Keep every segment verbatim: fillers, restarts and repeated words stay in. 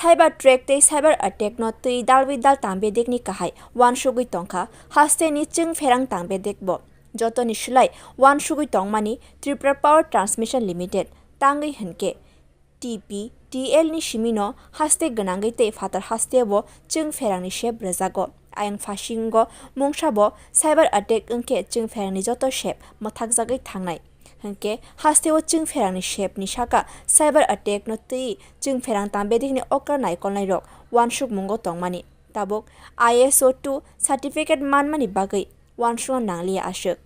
Cyber threat tei cyber attack no twi dalwi dal tangbedekni kahai wansugwi tongkha hasteni chwngpherang tangbedekbo. Jotoni slai wansugwi tongmani Tripura Power Transmission Limited, tangwi hwnkhe T P T L ni simino haste gwnangwi tei phatar hasteo chwngpherangni sep rwjago. Ayang phasingo mungsabo cyber attack wngkhe chwngpherangni joto sep mwthakjagwi thangnai. Hwnkhe hasteo chwngpherangni sepni saka cyber attack no twi chwngpherang tangbedekni okra naikolnairok wansukmungo tongmani. Tabuk I S O two certificate manmani bagwi wansukna nangliya aswk.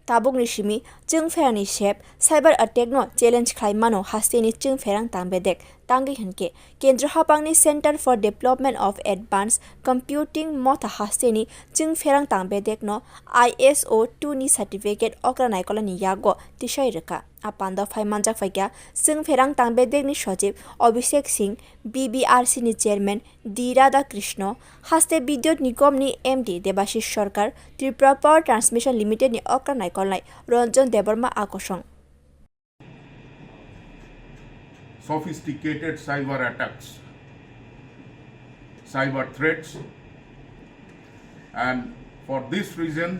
Tabukni simi chwngpherangni sep cyber attack no challenge khlai mano hasteni chwngpherang tangbedek, tangwi hwnkhe Kendra haphangni Center for Development of Advanced Computing motha hasteni chwngpherang tangbedek no I S O two ni certificate okra naikolani yago tisai rwkha. A panda phai manjak phaikha chwngpherang tangbedekni sochib Abhishek Singh, B B R C ni chairman D Radhakrishna, haste Bidyut Nigom ni M D Debashish Sarkar, Tripura Power Transmission Limited ni okra naikolnai Ranjan Debbarma akosong. Sophisticated cyber attacks, cyber threats, and for this reason,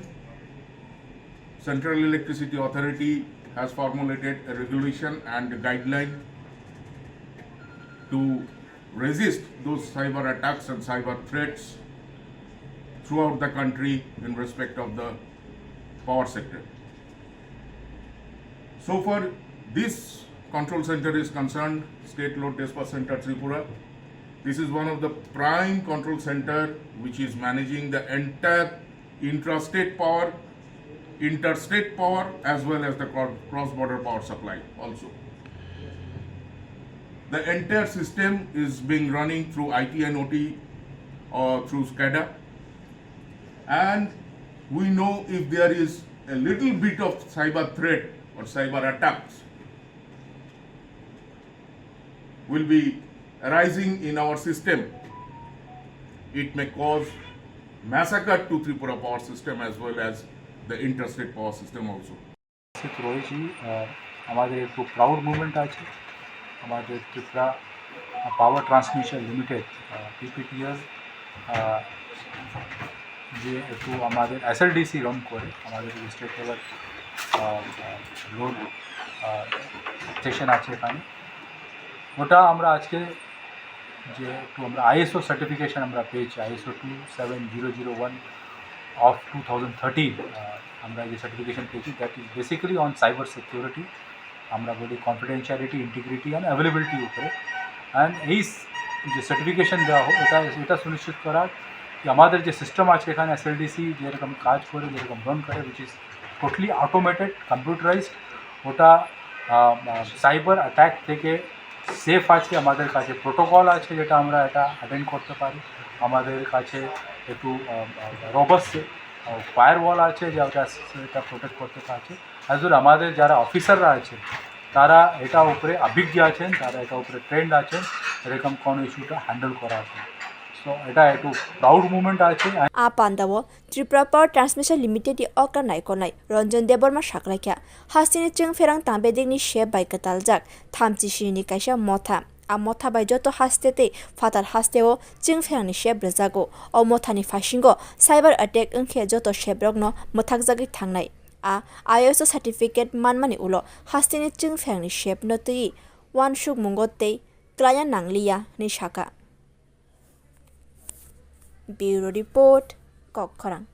Central Electricity Authority has formulated a regulation and a guideline to resist those cyber attacks and cyber threats throughout the country in respect of the power sector. So far, this control center is concerned, State Load Dispatch Center Tripura. This is one of the prime control center which is managing the entire intrastate power, interstate power, as well as the cro-, cross-border power supply also. The entire system is being running through I T and O T or through SCADA. And we know if there is a little bit of cyber threat or cyber attacks will be arising in our system, it may cause massacre to Tripura power system as well as the interstate power system also. উপস্থিত রয়েছি। আহ, আমাদের একটু proud movement আছে। আমাদের Tripura power transmission limited, আহ, পিপিটিএল, আহ, যে একটু আমাদের এসএলডিসি রান করে, আমাদের স্টেট লেভেল, আহ, লোড, আহ, স্টেশন আছে এখানে। ওটা আমরা আজকে যে একটু আমরা আইএসও সার্টিফিকেশন আমরা পেয়েছি, ISO two seven zero zero one of two thousand thirteen, আমরা যে সার্টিফিকেশন পেয়েছি, that is basically on cyber security। আমরা বলি কনফিডেন্সিয়ালিটি, ইন্টিগ্রিটি অ্যান্ড অ্যাভেলেবিলিটি উপরে। অ্যান্ড এই স-, যে সার্টিফিকেশন দেওয়া হোক, এটা, এটা সুনিশ্চিত করার যে আমাদের যে সিস্টেম আছে এখানে, এসএলডিসি যেরকম কাজ করে, যেরকম রান করে, which is totally automated, computerized, ওটা, আহ, আহ, সাইবার অ্যাটাক থেকে সেফ আছে। আমাদের কাছে প্রোটোকল আছে, যেটা আমরা এটা অ্যাটেন্ড করতে পারি। আমাদের কাছে একটু, আহ, আহ, রোবাস্ট, আহ, ফায়ারওয়াল আছে, যে ওটা, এটা প্রোটেক্ট করতে পারছে। অ্যাজ ওয়েল আমাদের যারা অফিসাররা আছে, তারা এটা উপরে অভিজ্ঞ আছেন, তারা এটা উপরে ট্রেন্ড আছেন, এরকম কোনো ইস্যুটা হ্যান্ডেল করার জন্য। তো এটা একটু প্রাউড মুভমেন্ট আছে। A pandao Tripura Power Transmission Limited ni okra naikolnai Ranjan Debbarma saklaikha, hasteni chwngpherang tangbedekni sep bai kwtaljak thamchi sinini kaisa motha. A motha bai joto haste tei phatar hasteo chwngpherangni sep rwjago. O mothani phasingo cyber attack wngkhe joto seprokno mwthakjagwi thangnai. A I S O certificate manmani ulo hasteni chwngpherangni sepno twiwi wansukmungo tei kwlaina nangliya hwnwi sakha. Bureau Report, Kokkhorang.